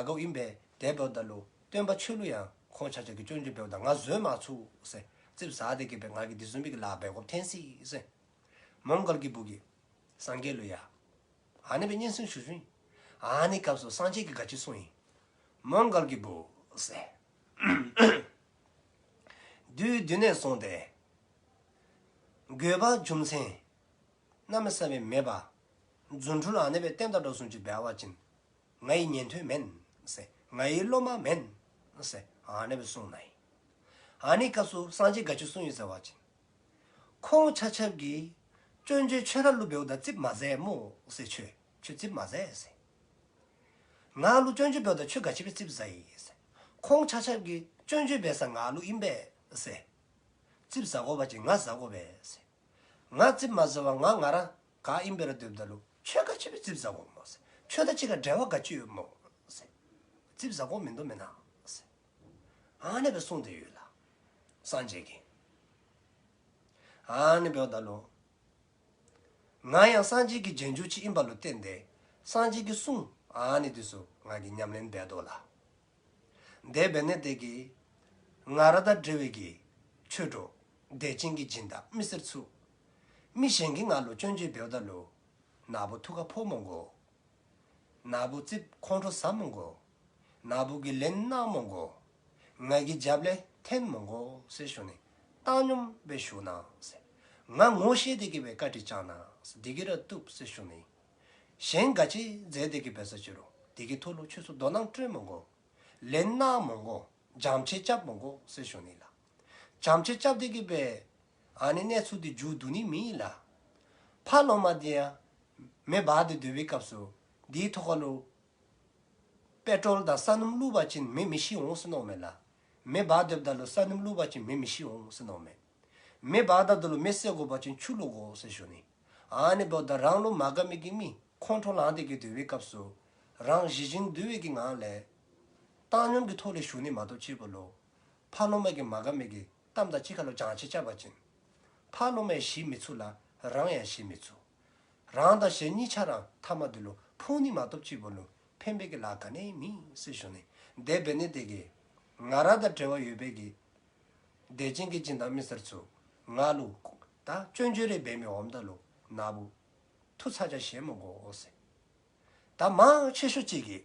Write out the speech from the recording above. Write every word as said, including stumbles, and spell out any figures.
དགོཔ་ཨིན་པས། དེ་འབདཝ་ད་ལུ་སྟོན་པ་ཁྱོད་ལུ་ཡང་ཁོང་ཆ་ཁྱབ་ཀྱིས་སྐྱོན་བརྗོད་འབདཝ་ད་ང་བཟོད་མ་ཚུགས་ཟེར། ཙིགཔ་ཟ་སྟེ་གི་སྦེ་ང་གིས་དེ་བཟུམ་མའི་གི་ལཱ་འབད་དགོཔ་ཐོན་སོ་ཡི་ཟེར། མོའུ་འགལ་གྱི་བུ་གིས་སངས་རྒྱས་ལུ་ཡང་ཨ་ནི་སྦེ་སྙན་སེང་ཞུ་ཞུཝ་ཨིན། ཨ་ནི་སྐབས་སུ་སངས་རྒྱས་ཀྱིས་ག་ཅི་གསུངས་ཡི། མོའུ་འགལ་གྱི་བུ་ཟེར། དུས་དེ་ནས་བཟུང་སྟེ་དགོས་པ་རྒྱུ་མཚན་གནམ་མེད་ས་མེད་མེད་པར་རྫུ་འཕྲུལ་ཨ་ནི་སྦེ་སྟོན་ད་དོ་བཟུམ་ཅིག་འབད་བ་ཅིན་ང་ཡི་ཉན་ཐོས་མེན་ཟེར། ང་ཡི་སློབ་མ་མེན་ཟེར་ཨ་ནི་སྦེ་གསུངས་ནུག། ཨ་ནི་སྐབས་སུ་སངས་རྒྱས་ག་ཅི་གསུངས་ཡི་ཟེར་བ་ཅིན། ཁོང་ཆ་ཁྱབ་ཀྱིས་སྐྱོན་བརྗོད་ཁྱོད་ར་ལུ་འབདཝ་ད་ཙིགཔ་མ་ཟ་སྨོ་ཟེར། ཁྱོད་ཁྱོད་ཙིགཔ་མ་ཟ་ཟེར། ང་ལུ་སྐྱོན་བརྗོད་འབདཝ་ད་ཁྱོད་ག་ཅི་སྦེ་ཙིགཔ་ཟ་ཡི་ཟེར། ཁོང་ཆ་ཁྱབ་ཀྱིས་སྐྱོན་བརྗོད་འབད་ས་ང་ལུ་ཨིན་པས་ཟེར། ཙིགཔ་ཟ་དགོ་པ་ཅིན་ང་ཟ་དགོ་པས་ཟེར། ང་ཙིགཔ་མ་ཟ་བར་ང་ང་ར་ག་ཨིན་པས་ར་སྡོདཔ་ད་ལུ་ཁྱོད་ག་ཅི་སྦེ་ཙིགཔ་ཟ་དགོཔ་སྨོ་ཟེར། ཁྱོད་དང་གཅིག་ཁར་འབྲེལ་བ་ག་ཅི་ཡོདཔ་སྨོ་ཟེར། ཙིགཔ་ཟ་དགོཔ་མིན་འདུག་མེན་ན་ཟེར། ཨ་ནི་སྦེ་གསུངས་ཏེ་ཡོད་ལགས། སངས་རྒྱས་ཀྱིས། ཨ་ནི་འབདཝ་ད་ལུ་ང་ཡང་སངས་རྒྱས་ཀྱི་རྗེས་འཇུག་ཅིག་ཨིནམ་ལུ་བརྟེན་ཏེ་སངས་རྒྱས་ཀྱི་གསུང་ཨ་ནི་འདི་ཚུ་ང་གིས་ཉམས་ལེན་འབད་དོ་ལགས། དེ་འབད་ནི་དེ་གིས་ང་ར་དང་འབྲེལ་བའི་གི་ཆོས་གྲོགས་དད་ཅན་གྱི་སྦྱིན་བདག་མི་སེར་ཚུ་མི་གཞན་གྱིས་ང་ལུ་སྐྱོན་བརྗོད་འབདཝ་ད་ལུ་ནཱ་བུ་ཐུགས་ཁར་ཕོག་མི་དགོ། ནཱ་བུ་ཙིགཔ་ཁོང་ཁྲོ་ཟ་མི་དགོ། ནཱ་བུ་གིས་ལན་གནང་མི་དགོ། ང་གི་རྒྱབ་ལས་འཐེན་མི་དགོ་ཟེར་ཞུ་ནི། བཏང་སྙོམས་སྦེ་བཞུགས་གནང་ཟེར། ང་ངོ་ཤེས་ཏེ་གི་སྦེ་བཀའ་དྲིན་བསྐྱང་གནང་ཟེར། དེ་གིས་ར་བཏུབ་ཟེར་ཞུ་ནི། གཞན་ག་ཅི་མཛད་དེ་གི་སྦེ་ཟེར་ཅི་རུང་དེ་གི་ཐོག་ལུ་ཁྱོད་ཚུ་དོ་སྣང་སྤྲོད་མི་དགོ། ལན་གནང་མི་དགོ། བྱམས་བརྩེ་རྐྱབ་མི་དགོ་ཟེར་ཞུ་ནི་ལགས། བྱམས་བརྩེ་རྐྱབ་སྟེ་གི་སྦེ་ཨ་ནི་གནས་ཚུལ་འདི་མཇུག་བསྡུ་ནི་མེད་ལགས། ཕར་ལོགས་མ་འདི་ཡང་མེ་འབར་ཏེ་སྡོད་པའི་སྐབས་སུ་དེའི་ཐོག་ཁ་ལུ་པེ་ཊོལ་དང་ས་སྣུམ་བླུགས་པ་ཅིན་མེ་མི་ཤི་འོང་ཟེར་མནོཝ་མས་ལགས། མེ་འབར་སྡོདཔ་ད་ལུ་ས་སྣུམ་བླུགས་པ་ཅིན་མེ་མི་ཤི་འོང་ཟེར་མནོཝ་མས། མེ་འབར་ད་ད་ལུ་མེ་བསད་དགོ་པ་ཅིན་ཆུ་བླུག་དགོ་ཟེར་ཞུ་ནི། ཨ་ནི་འབདཝ་ད་རང་ལུ་མ་དགའ་མི་གི་མི་ཁོང་ཁྲོ་ལངས་ཏེ་གི་སྡོད་པའི་སྐབས་སུ་རང་ཞི་ཞིང་དུལ་བའི་གི་ངང་ལས་བཏང་སྙོམས་ཀྱི་ཐོག་ལས་བཞུགས་ནི་མ་གཏོགས་ཅིག་པོ་ལུ་ཕར་ལོགས་མ་གི་མ་དགའ་མི་གི་གཏམ་དང་གཅིག་ཁར་ལུ་བྱང་ཆ་རྐྱབ་པ་ཅིན་ཕར་ལོགས་མ་ཡང་ཞི་མི་ཚུགས་ལགས། རང་ཡང་ཞི་མི་ཚུགས། རང་དང་གཞན་གཉིས་ཆ་ར་མཐའ་མ་འདི་ལུ་ཕུང་ནི་མ་གཏོགས་ཅིག་པོ་ལུ་ཕན་པའི་གི་ལཱ་ག་ནི་ཡང་མེད་ཟེར་ཞུ་ནི། དེ་འབད་ནི་དེ་གིས་ང་ར་དང་འབྲེལ་བ་ཡོད་པའི་གི་དད་ཅན་གྱི་སྦྱིན་བདག་མི་སེར་ཚུ་ང་ལུ་ད་སྐྱོན་བརྗོད་རེ་འབད་མི་འོངམ་ད་ལུ་ནཱ་བུ་ཐུགས་ཚ་གྱང་བཞེས་མི་དགོ་ཟེར། ད་མང་ཆེ་ཤོས་ཅིག་གིས་